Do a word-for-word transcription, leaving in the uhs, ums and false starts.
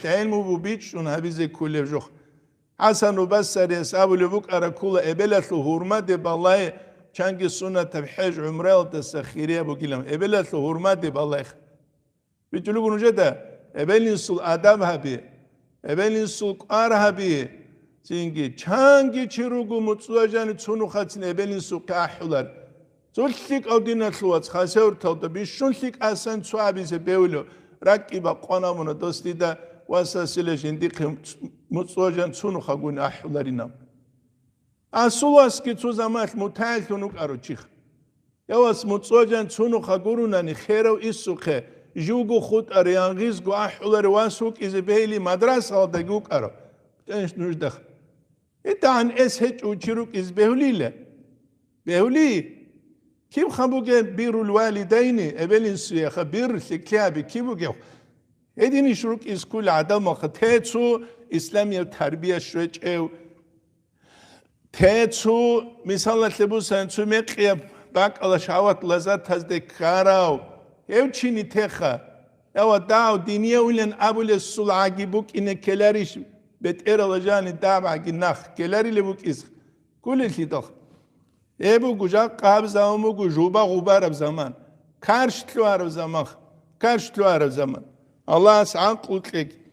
гӀелму бу бичӀчӀун гьабизе кколеб жо. ХӀасанул Басарияс абулеб букӀараб ккола, эбелалъул гьурмаде балай, чанги суннатаб хӀеж гӀумраялдаса хирияб бугилан, эбелалъул гьурмаде балайха. БитӀулеб нужеда, эбел-инсул адаб гьаби, эбел-инсул кӀвар гьаби, цинги чанги чи руго муцӀцӀуа жани цунухъацин эбел-инсухъе ахӀулар. Цо лъикӀав диналъул вац, хасавюрталда бищун лъикӀасан цо абизе бевлев, ракӀги бакъван абуна дос дида, васасила жиндихъе муцӀцӀуа жан цунухъагун ахӀуларинав. Асул васги цо замалъ мутагӀиллъун вукӀарав чиха. Я вас, муцӀцӀуа жан цунухъа гурунани, херав исухъе, живго хутӀаре, янгъизго ахӀуларе вас вукӀизе бегьили мадрасаялдаги вукӀарав. ТӀинш нуждах. ГьитӀан эс гьечӀо чи рукӀиз бегьулила. Бегьули? Киб хабуге биррул валидайни, эбел-инсуеха бирр лъикӀлъи гьаби киб бугев? Гьединищ рукӀиз ккола гӀадамалха те цо исламияб тарбия щвечӀев, те цо, мисалалъе бусани, цо мекъияб бакӀала шагьват лаззатазде ккарав, гьев чини теха, я ва дагьав диниявилан абулесул гӀаги букӀине ккеларищ, бетӀерала жани дагьаб гӀаги нах ккеларилеб букӀиз? Кколелъидал. Гьеб буго жакъа гьаб заман буго жуба гъубараб заман, карш лъугьараб заман, карш лъугьараб заман. Аллагьас гӀакълу кьеги.